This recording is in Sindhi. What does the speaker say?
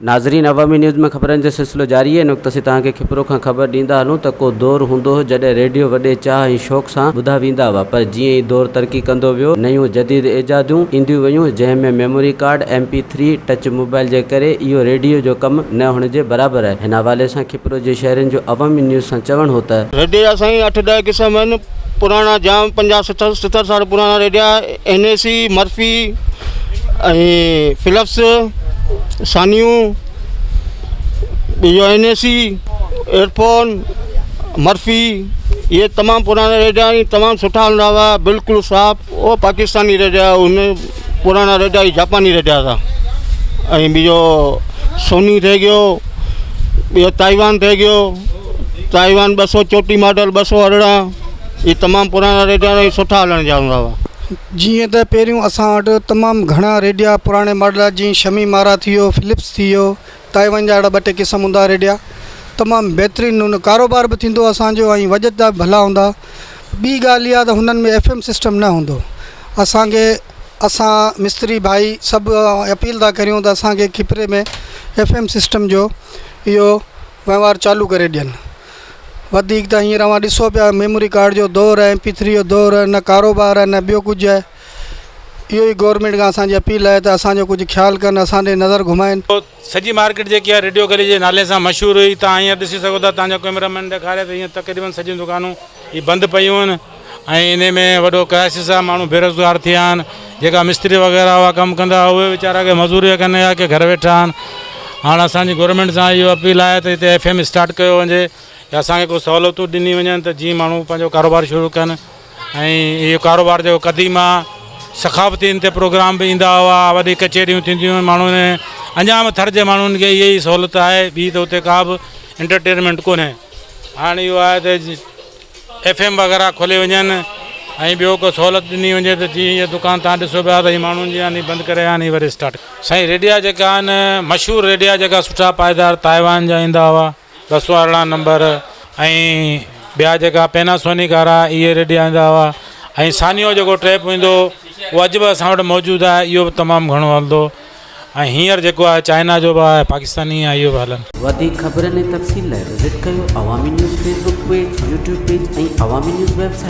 ناظرين عوامي نيوز ۾ خبرن جو سلسلو جاري آهي. هن وقت اسين توهان کي کپرو کان خبر ڏيندا هلون ته ڪو دور هوندو هو جڏهن ريڊيو وڏي چاهه ۽ شوق سان ٻڌا ويندا هئا پر جيئن ئي دور ترقي ڪندو ويو نيون جديد ايجادون اينديون ويون جنهن ۾ memory card, M P three, touch mobile جي ڪري اهو ريڊيو جو ڪم نه هئڻ جي برابر آهي. هن حوالي سان کپرو جي شهرين جو عوامي نيوز سان چوڻ هو ته. ريڊيا جا سائين اٺ ڏهه قسم آهن پراڻا جام پنجاهه ستر ستر سال پراڻا ريڊيا اين اي سي مرفي ۽ فلپس سانيون ٻيو اين اي سي ايئرفون مرفي اهي تمام پراڻا ريڊيا آهن تمام سٺا هلندا هئا بلڪل صاف اهو پاڪستاني ريڊيا ان پراڻا ريڊيا هي جاپاني ريڊيا هئا ۽ ٻيو سوني ٿي گيو ٻيو تائيوان ٿي گيو تائيوان 234 ماڊل 218 هي تمام پراڻا ريڊيا ۽ سٺا هلڻ جا هوندا هئا. جيئن ته پهريون اسان وٽ تمام گهڻا ريڊيا پراڻي ماڊل جا جيئن شمي مارا ٿي ويو فلپس ٿي ويو تائيوان جا اهڙا ٻه ٽي قسم هوندا هئا ريڊيا تمام بهترين ان ڪاروبار به ٿيندو هو اسان جو ۽ وڄت جا به ڀلا هوندا ٻي ڳالهه اها ته هنن ۾ ايف ايم سسٽم نه هوندو اسان کي اسان مستري ڀائي سڀ اپيل ٿا ڪريون ته اسان کي کپري ۾ ايف ايم سسٽم جو اهو وهنوار چالو ڪري ڏين وڌيڪ ته هينئر اوهان ڏسو پيا ميموري ڪارڊ جو دور آهي ايم پي ٿري جو دور آهي نه ڪاروبار آهي نه ٻيو ڪجهه آهي اهو ئي گورنمينٽ کان اسان جي اپيل آهي ته اسان جو ڪجهه خيال ڪن اسان ڏي نظر گهمائن. سڄي مارڪيٽ جيڪي آهي ريڊيو گلي جي نالي سان مشهور هئي تان هينئر ڏسي سگهو ٿا تان جو ڪئميرا مين ڏيکاري ته هينئر تقريبن سڄيون دڪانون هي بند پيون آهن ۽ انهي ۾ وڏو ڪرائسس آهي ماڻهو بيروزگار ٿي ويا آهن جيڪا مستري وغيره هئا ڪم ڪندا هئا اهي ويچارا ڪي مزوري ڪن يا ڪي گهر ويٺا آهن هاڻ اسان جي گورنمينٽ سان اهو اپيل آهي ته هتي ايف ايم اسٽارٽ ڪيو وڃي يا اسان کي ڪو سهولتون ڏني وڃن ته جيئن ماڻهو پنهنجو ڪاروبار شروع ڪن ۽ اهو ڪاروبار جيڪو قديم آهي ثقافتي ان تي پروگرام به ايندا هئا وڏي ڪچهريون ٿينديون هيون ماڻهن اڃا به ٿر جي ماڻهن کي اها ئي سهولت آهي ٻي ته اتي ڪا به انٽرٽينمينٽ ڪونهي هاڻ اهو آهي ته ايف ايم وغيره کولي وڃن ۽ ٻيو ڪو سهولت ڏني وڃي ته جيئن هي دڪان تان ڏسو پيا ته هي ماڻهن جي يعني بند ڪري يعني وري اسٽارٽ. سائين ريڊيا جيڪا آهن مشهور ريڊيا جيڪا سٺا پائيدار تائيوان جا ايندا هئا 218 نمبر ۽ ٻيا جيڪا پيناسونڪ وارا اهي ريڊيا ايندا هئا ۽ سانيو جيڪو ٽيپ ايندو هو اهو اڄ به اسان وٽ موجود آهي اهو به تمام گهڻو هلندو ۽ هينئر جيڪو آهي چائنا جو به آهي پاڪستاني آهي اهو به هلن. وڌيڪ خبرن ۽ تفصيل لاء وزٽ ڪيو Awami news Facebook page, YouTube page ۽ Awami news website.